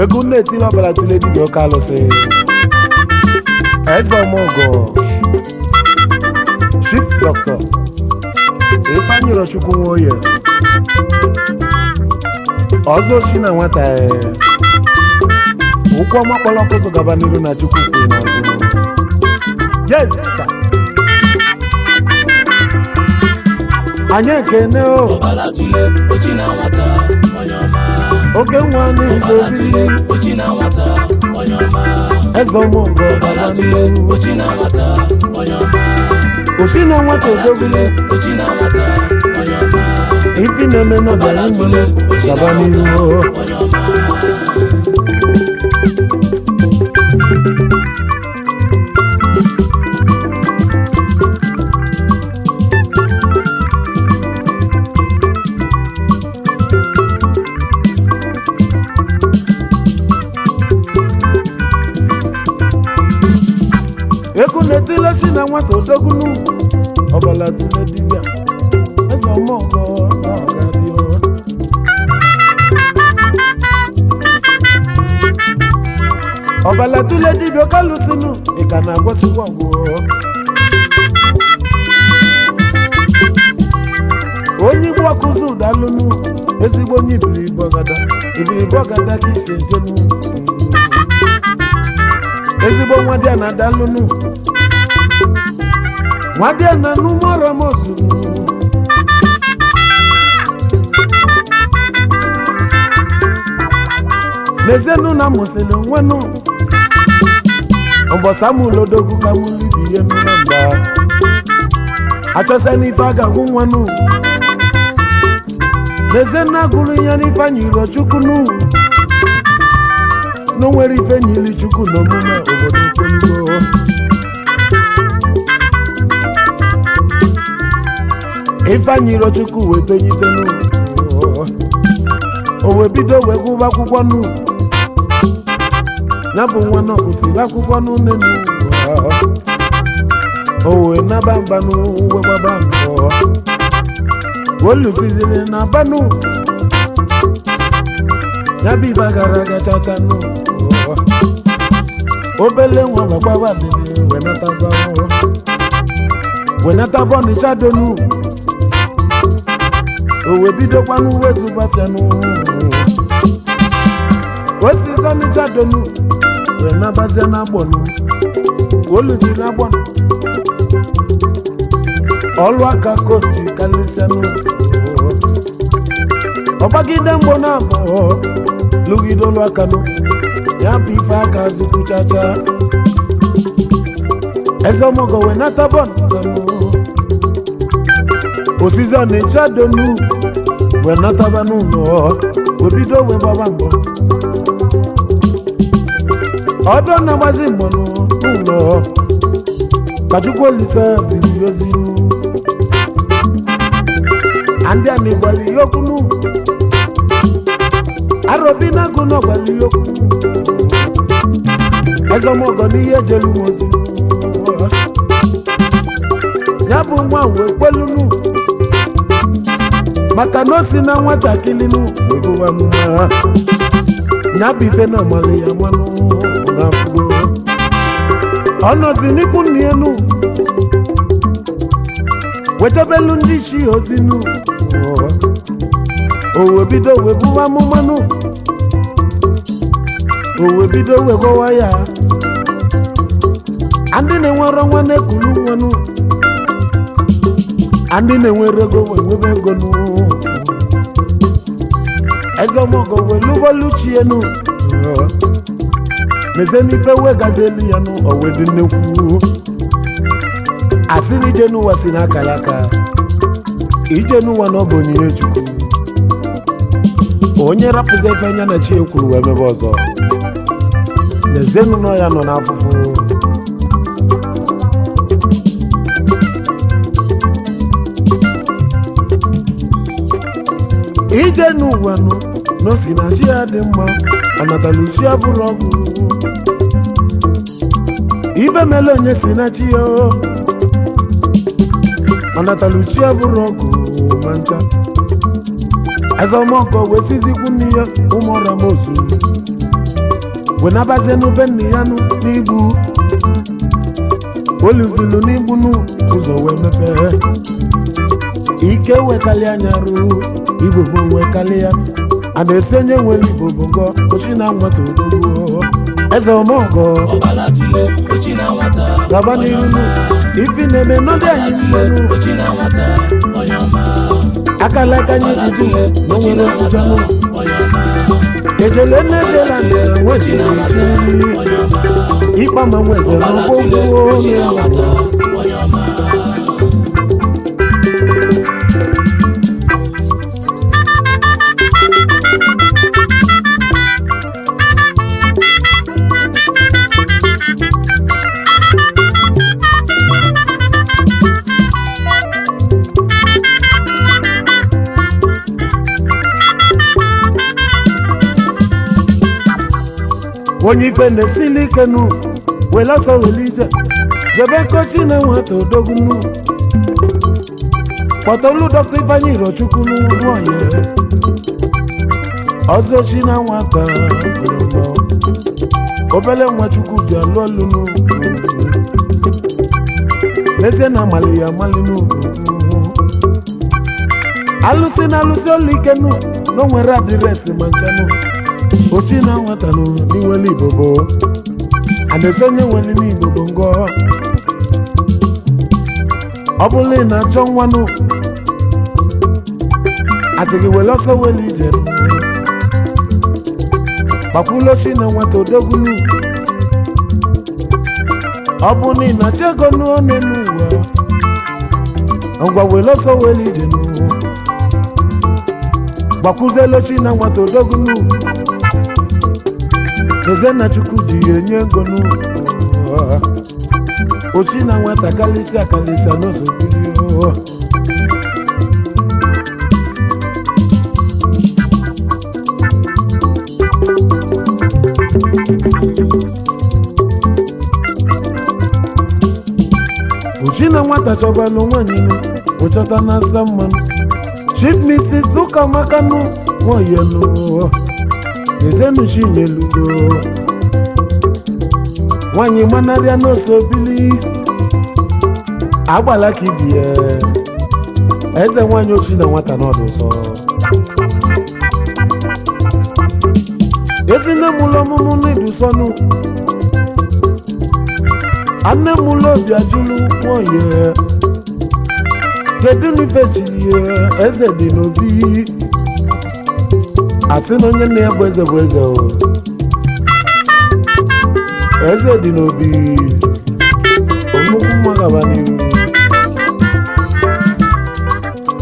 Egwu na-etili ọbara tụle dibịa oke alụsị Eze Ọmọgọ Chief Doctor Ifeanyi Rochukwu Nwoye ọzọ si na nwata ụkwụ ọma kpọrọ ọkụ zụ gaba n'iru na Chukwu kwuru n'azụ. Yes sir. Anyị ekene o. Ọbara tụle ochi na nwata onye ọma. Oke nwa n'iso Ọbara bili. tụle ochi na nwata onye ọma. Eze Ọmọgọ Ọbara tụle ochi na nwata onye ọma. Osi na nwata Ọbara odogwu. tụle ochi na nwata onye ọma. Ifi na-eme n'ọbịa Ọbara tụle ochi na gaba nwata n'ihu. onye ọma. Ego na-etile si na nwata odogwunu ọbala tụle dibịa Eze Ọmọgọ na ọgadị. Ọbala tụle dibịa kalụsinu ị ka na-agwọsikwa ọgwụ. Onye igbu ọkụzụ ụdalụnụ ezigbo onye ibiribe ọgada ibiribe ọgada ka isi ejenu ezigbo nwa dị na dalụnụ nwa dị na n'ụmụọrọmozuru. N'ezienụ na mụsịrị nwenụ ụbọsamụlodogwu ka mụlibi ihe nụ na mba achọsịa n'ife a ga-agwụ nwanụ. N'ezienụ agụrụ ya n'Ifeanyị Irochukwunu na o nwere ife nyili Chukwu n'omume obodo kwelugo. Ifeanyị Irochukwu wee tonyitenu, o wee bido wee gụba akwụkwọ nụ. Ya bụ nwa nọ gụsịrị akwụkwọ n'unenu, o wee naba mbanụ wee gbaba mbọ olùsiziri na banụ. Ya bụ ife gara aga chachanụ obele nwa gbagbaba dịrị wenataba Ọnịcha donu o wee bidokwanụ wezubafianụ osisi Ọnịcha donu wee nabazie na agbọnụ oluzi na agbọnụ ọlụ aka kotu kalịsịanụ ọgbagide mgbọ na abụọ lụgide olu aka nụ ya bụ ife aka zụkwuchacha. Eze Ọmọgọ wee nata bọnụ osisi Ọnịcha donu wee nataba n'ụlọ wee bido wee gbaba mbọ ọdọ na-agbazi mbọ n'ụlọ ka Chukwu Olise ziri ya ozi ndị a na-egwali ya okwunu arobi na-agụ n'ọgwali ya okwu. Eze Ọmọgọ n'ihe jelu m ozi ya bụ nwa wee kwelunu maka na o si na nwatakịrị nụ wee bụwa amụma ya bụ ife na amali ya manụ n'afụgo ọ nọzi n'ikwu nna ya nụ wetebelu ndị isi ozi nụ o wee bido wee bụwa amụma nụ o wee bido wee gọwa ya ndị na-enwere nwa na-ekulu nwanụ ndị na-enwere ego wee nwebe ego nụ. Eze Ọmọgọ wee lụbọlụ chi enu mezie n'ife wee gazi elu ya nụ o wee dị nnekwu asị na ije n'ụwa si n'akara aka ije n'ụwa na ọ bụ onyinye Chukwu onye rapụzi efe anya na chi ekwuru wee mebe ọzọ n'ezinụlọ ya nọ n'afụfụ. Ije n'ụwa nụ na o si na chi ya dị mma ọ natala uchi ya bụrụ ọgwụ ife mele onye si na chi ya ọ natala uchi ya bụrụ ọgwụ ma ncha. Eze Ọmọgọ wee sizikwu nne ya ụmụọramozu. Wenabazie n'ube nna ya nụ n'igbu oluzilu n'igbu nụ ụzọ wee mepee ike wekalị anya ruo igbogbo wekalị ya a na-esi onye nwere igbo bụ ngọ ochi na nwata odogwu eze ọmọgọ Ọbala tule ochi na nwata gaba onye n'iru ọma. ifi na-eme n'ọdị Ọbala anyị tule mmanụ ochi na nwata onye ọma. akala aka anyị Ọbala ji tule na ochi onwere na nwata ofujanụ onye ọma. ejele nne ejela Ọbala tule na ochi na nwata nweziri onye ọma. ịkpa ma nweze Ọbala tule n'ọgbọgwụ ochi na nwata onye ọma. Onye ife na-esili ike nụ were ọsọ were ije jebe nkochi na nwata odogwu nụ kpọta olu dọkịta Ifeanyi Irochukwu n'ụlọ ọzọ chi na nwata ọma. Obele nwa Chukwu ji alụ ọlụ nụ n'ezie na amali ya amali nụ alụsị na alụsị ọlụ ike nụ na o nwere adịresị ma ncha nụ ochi na nwata nụ n'iwele ibobo adaeze onye nwere n'igbo bụ ngọ ọ bụrụ na ị na-achọ nwanụ asị gị were ọsọ wele ije nụ. Gbakwulu ochi na nwata odogwunu ọ bụ na ị na-achọ ego n'one n'ụwa ngwa were ọsọ wele ije nụ. Gbakwuzielu ochi na nwata odogwunu n'ezie na Chukwu ji ya enye ego n'ụwa ochi na nwata kalịsịa kalịsịa n'ụzọ bili. Ochi na nwata chọbalụ nwaanyị nụ ụchọta na asa mmanụ Chief Mrs. Ụkamaka nụ nwaoyenụ ezenu Chinyelugo nwaanyị gbanarịa n'osobili agbala ka ibi ya eze nwaanyị ochi na nwata n'ọdụ nsọ ezinne mụlụ ọmụmụ n'idusọnụ anne mụlụ obi ajụlụ nwoye kedu n'ife chiri ya eze dị n'obi asị na onye nna ya bụ eze bụ eze o eze dị n'obi nnukwu mma gaba n'ihu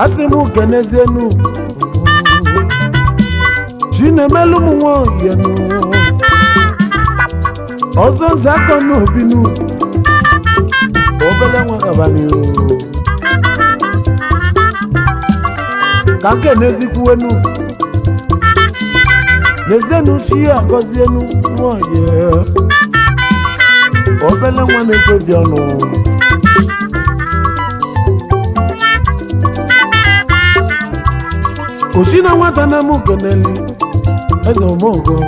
asị m kenezienu chinemelu m nwoyenu ọzọ nze akọ n'obinu obele nwa gaba n'ihu ka nkenezikwuenu n'ezienu chi ya agọzienu nwoye obele nwa na-ekpebi ọnụ ochi na nwata na mụ keneli eze omogo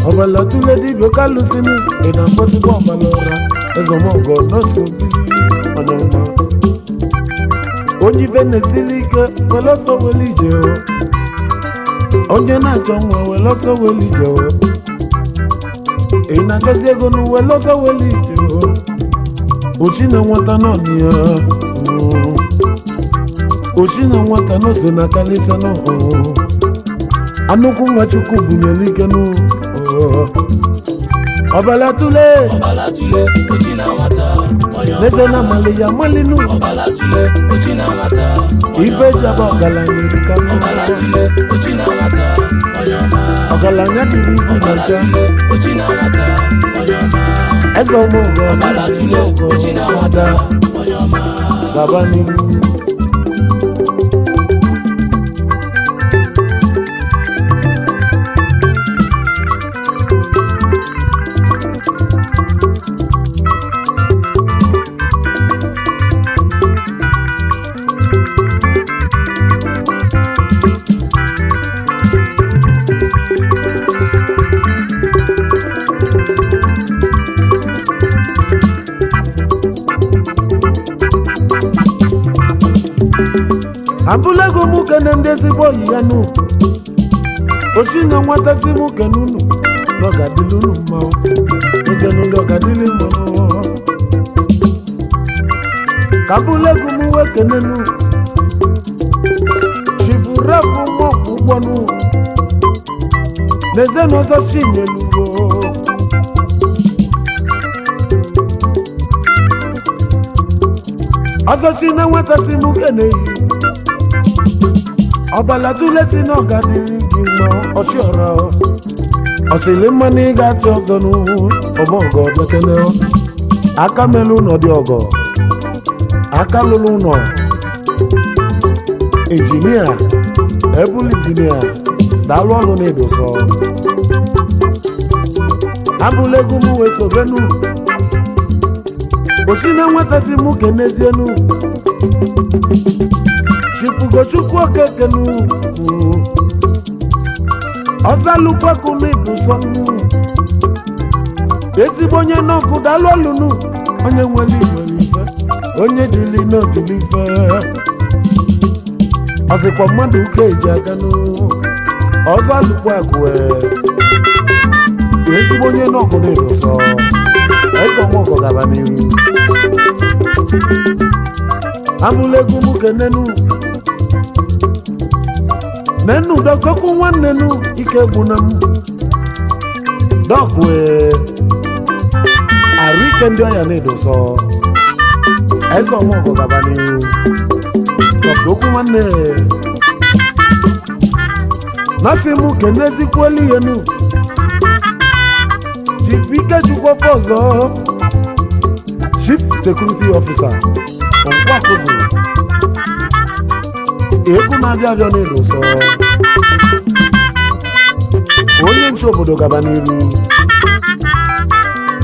ọbala tule dibịa kalụsinu dị na mkpọsịkwa ọbala ụra eze omogo nọọsụ obili ọnyọma onye ife na-esili ike were ọsọ were ije o. Onye na-achọ nwa were ọsọ were ije o. Ị na-achọzi ego na were ọsọ were ije o. Ochi na nwata nọ na ya ochi na nwata nọ so na kalịsa nọ anụkwu nwa Chukwu bunyere ike nụ ọbala tule Ọbala tule ochi na nwata onye ọma. n'eze na amali ya amalinu Ọbala tule ochi na nwata onye ife ọma. ji aba ọgaranya erika Ọbala nnukwu tule ochi na nwata onye ọma. ọgaranya dịrị isi na Ọbala ncha tule ochi na nwata onye ọma. eze ọmụgọ Ọbala tule ochi na nwata onye ọma. gaba n'ihu. Abụlego mụ kene ndị ezigbo oyi ya nụ. Ochi na nwata si mụ kene unu na ọ ga-adịlị unu mma. Ezenụlọ ga-adịlị mma. Ka abụlego mụ wee kene nụ chifurafu mọkpụkpọnụ n'ezenụzọ chinyelugo. Ọzọchi na nwata si mụ kene yi ọbala tule si na ọ ga-adịrị gị mma. Ọchịọra ọchịlị mmanụ ị ga-achị ọzọ n'ugwu ọmọgọ bịakene aka melụ ụlọ dị ọgọ aka lụrụ ụlọ injinia ebul injinia daalụ ọlụ na ịdụsọ. Abụla egwu m wee sobenu ochi na nwata si mụ kenezienu Chifugochukwu okekenu ọzalukwaku n'ibusọnụ ezigbo onye n'ọkụ daalụ ọlụnụ onye nwere igwere ife onye jiri n'otuli ife ọzịkwa mmadụ ụka eji aganụ ọzalukwaku ezigbo onye n'ọkụ n'ibusọ eze ọmọgọ gaba n'iru. Abụla egwu m kenenu nenu dọkọkwu nwanne nu ike gbuna m dọkwe arụ ike ndị ọya na-edosọ eze ọmọgọ gaba n'ihu dọkọkwu nwanne nọsị m kenezikwuelu ihe nu Chief Ikechukwu ọzọ Chief Security Officer Nkwakụzụ egwu na-abịa abịa n'elu nsọ onye nche obodo gaba n'iru.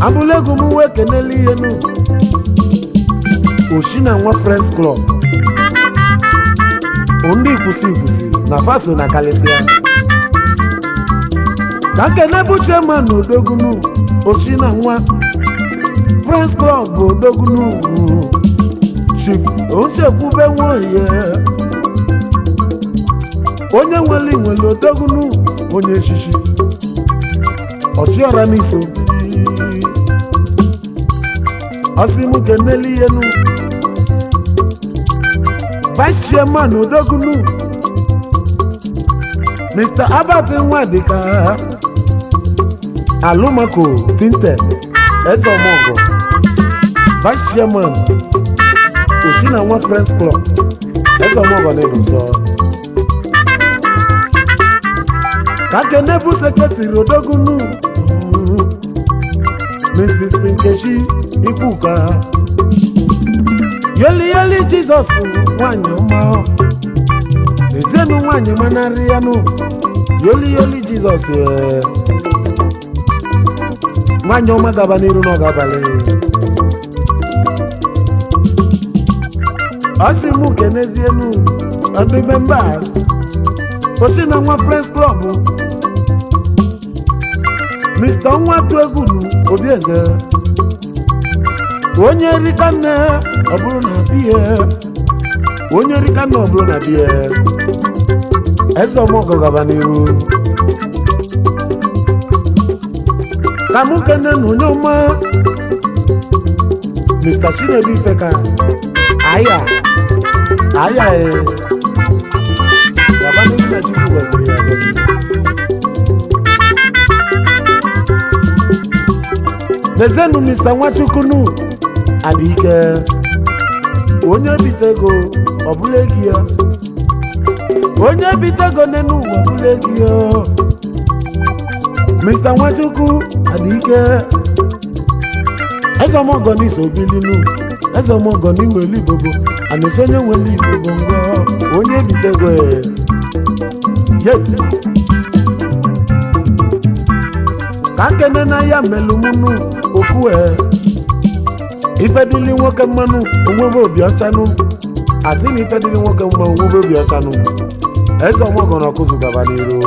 Abụla ego m wee kenele ihe nu Oshi na nwa Friends Club ndị ikwusi ikwusi na faso na kalịsịa ka nkene bụ chairman odogunu Oshi na nwa Friends Club odogunu Chief Ochekwube nwoye onye nwere nwere odogunu onye echichi ọchịọra n'iso ọsị m kenele ihenu Vice Chairman odogunu Mr. Abat Nwadika Alumako Tinte Ezeomogo Vice Chairman Oshi na nwa Friends Club Ezeomogo na-edoso ka kene bụ sekretịrị odogunu Mrs. Nkechi Ikwuka yeli yeli Jizọs nwanyị ọma ezienu nwanyị manarị ya nụ yeli yeli Jizọs nwanyị ọma gaba n'iru n'oge abalị. Ọ sị mụ kenezienu ndị members Oshi na nwa Friends Club Mr. Nwatuegwunu Obieze onye rikanne ọ bụrụ na biye onye rikanne ọ bụrụ na biye eze ọmọgọ gaba n'iru. Ka mụ kene na onye ọma Mr. Chinedu Ifeka aya aya gaba n'iru na Chukwu gọziri ya agọzi. Lezenu Mr. Nwachukwu adịike onye bite ego ọbụla ego ya onye bite ego n'enu ụwa ọbụla ego ya Mr. Nwachukwu adịike Ezeomogo n'iso bilinu Ezeomogo n'iwelu ibobo anesi onye nwelu ibobo ngọ onye bite ego yes ka nkene na ya melumunu okwu ifedili nwoke mmanụ onwebe obi ọchanụ asị na ifedili nwoke mma onwebe obi ọchanụ Ezeomogo na ọkụzụ gaba n'iru.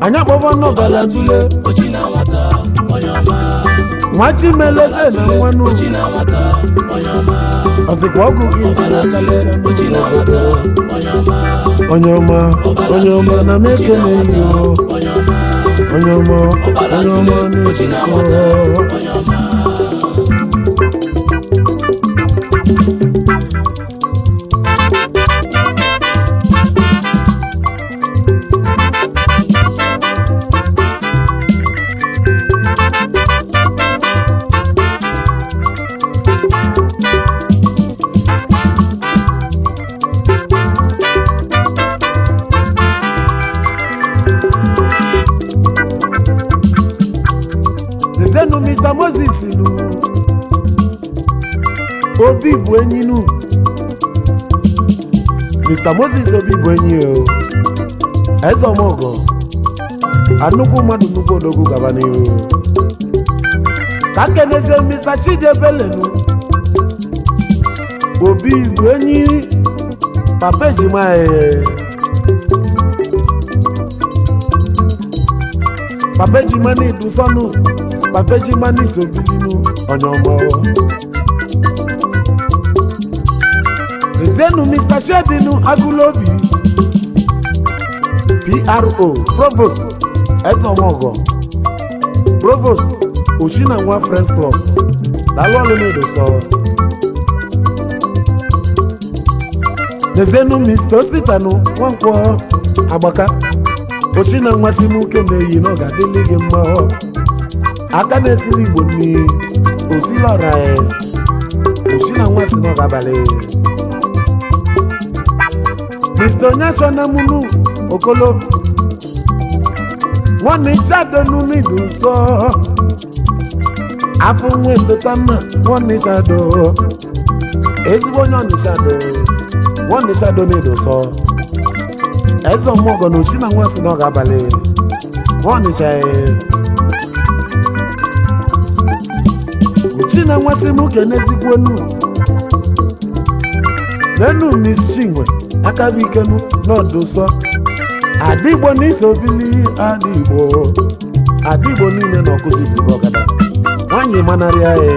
Anyị akpọba n'ọbala Ọbala tule ochi na nwata onye ọma. Nwachimeleze na nwanụ Ochi na nwata, onye ọma. Ọzịkwa ọgwụ gị. Ọbara tule, ochi na nwata, onye ọma. Onye ọma, onye ọma, na m ekene yo. Onye ọma. Onye ọma, Ọbara onye ọma, tule, ochi na nwata, na-eto. onye ọma. Lezenu Mr. Moses nu Obi bụ enyi nu Mr. Moses Obi bụ enyi o. Eze ọmọgọ anukwu mmadụ, nnukwu odogwu, gaba n'ihu. Ka nkenezie Mr. Chidiebelenu Obi bụ enyi, papa ejima ee. Papa ejima ní ìdúsọ́nù, papa ejima ní ìsòbí nínú ọ̀nà ọmọ. Ezenu Mr. Shedinu Agulobi, PRO, Provost Ezeomogo, Provost Oshinanwa Friends Club, daalụ ọlụ na-edosa. Ezenu Mr. Ositanu Nwankwọ Agbaka Oshinanwa, si m uke na-eyi na ọ ga-adịlị gị mma. Aka na-esiri Igbo nri osilọra Oshinanwa si na ọ ga-abalị. Mr. Onyachona Munu Okolo, nwanne Chado Numidu sọ afọ nwe ndota nna nwanne Chado, ezigbo onye Ọnịchado, nwanne Chado na-edo sọ eze ọmụọgọ na ochi na nwa si na ọ ga-abalị nwa Ọnịcha ochi na nwa si m kenezikwu enu nenu Miss Chinwe akabikenu n'ọdụ sọ Adigbo n'isobili Adigbo, Adigbo niile na ọkụzi bụ ọgada nwanyị manarịa ya.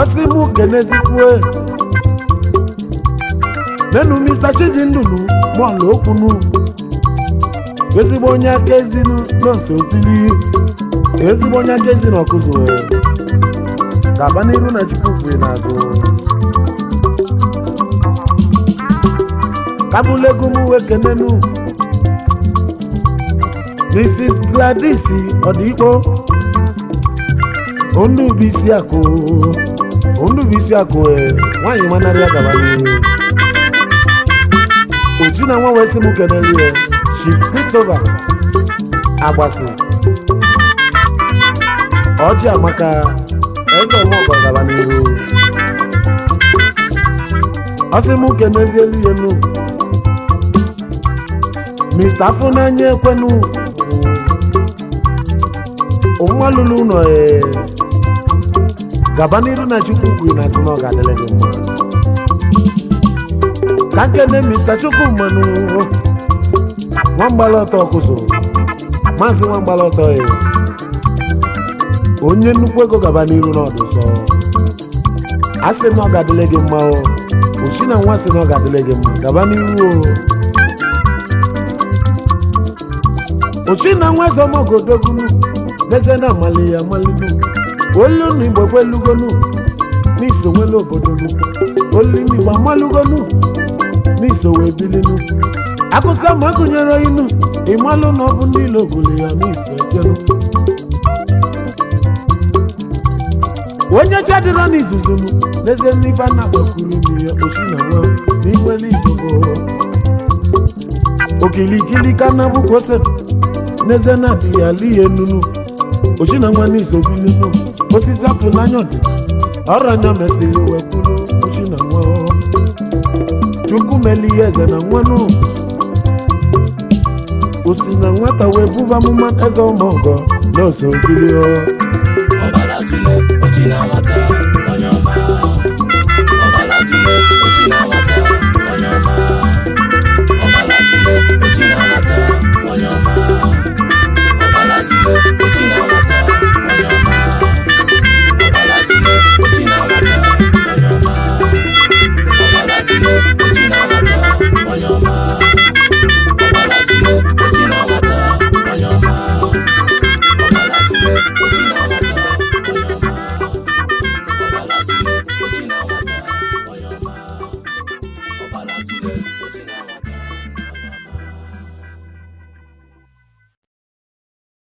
Ọsị mụ kenezikwue nenu Mr. Chijindunu mọlụ okwunu, ezigbo onye aka ezinu n'osobili, ezigbo onye aka ezi na ọkụzi gaba n'iru na Chukwu kwuru n'azụ. Kabulegu m wee kenenu Mrs. Gladys Ọdịkpo Onubisi akụ, Onubisi akụ e nwaanyị manarịa, gaba n'iru. Ochi na nwa wee sị m kenelu ya Chief Christopher Agbasi Ọjị Amaka Eze Ọmọgọ, gaba n'iru. Ọsị m kenezielu ya nu Mr. Afunanya Ekwenu ụmụalụlụ ụlọ ee, gaba n'iru na Chukwu kwuru na sị na ọ ga-adịrị gị mma. Ka nkene Mr. Chukwumanụ Nwamgbala Ọtọ Ọkụzụ, Maazị Nwamgbala Ọtọ ee, onye nnukwu ego, gaba n'iru n'ọdụ nsọ. A sị na ọ ga-adịrị gị mma o. Ochi na nwa sị na ọ ga-adịrị gị mma, gaba n'iru o. Ochi na nwa eze ọmọgodogunu n'eze na amali ya amalinu olu na Igbo kwelugonu n'iso nwere obodo nu olu na Igbo amalugonu n'iso wee bilinu akụsa ma gụnyere inu ịmalụ na ọ bụ niile ogulu ya n'iso ejenu onye chadịrọ n'izuzunu n'ezie n'ife a na-agbakwuru n'ihe. Ochi na nwa n'inwere Igbo okilikili ka na bụkwose n'eze na-adịghị ala ihe nunu. Ochi na nwa n'isobi nunu osisi apụ n'anya ọdị ọrụ anya mesịrị wee kwuru. Ochi na nwa, Chukwu meli ihe eze na nwanụ osi na nwata wee buba amụma eze ụmụọgọ n'osobili. Ọbara tule, ochi na nwata,